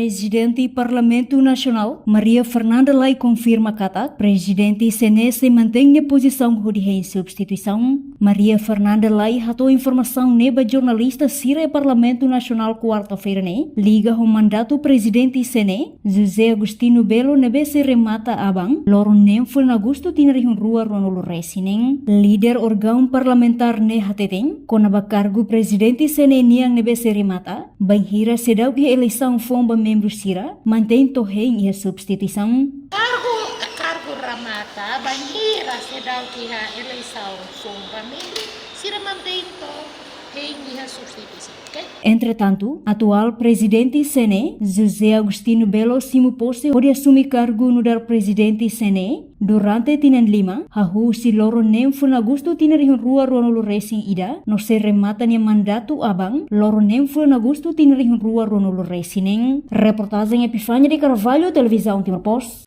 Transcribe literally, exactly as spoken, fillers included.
Prezidente Parlamentu Nasionál, Maria Fernanda Lay, konfirma katak Prezidente C N E sei mantein nia pozisaun hodi hein substituisaun. Maria Fernanda Lay hato'o informasaun ne'e ba jornalista sira iha Parlamentu Nasionál kuarta-feira ne'e, liga ho mandatu Prezidente C N E, José Agostinho Belo, ne'ebé sei remata aban, loron neen fulan Agostu tinan rihun rua ruanulu resin neen. Líder órgaun parlamentár ne'e hateten, kona-ba kargu Prezidente C N E nian ne'ebé sei remata, bainhira seidauk iha eleisaun foun ba membru sira, mantein to'o hein iha substituisaun. Kargu, kargu remata, bainhira seidauk iha eleisaun foun ba membru, sira mantein to'o hein iha substituisaun, oke? Entretantu, atuál Prezidente C N E, José Agostinho Belo, simu pose hodi asume kargu nu'udar Prezidente C N E, durante tinan lima, hahú husi loron neen fulan Agostu tinan rihun rua ruanulu resin ida, no sei remata nia mandatu aban, loron neen fulan Agostu tinan rihun rua ruanulu resin neen. Reportajen Epifania de Carvalho, Televizaun Timor Post.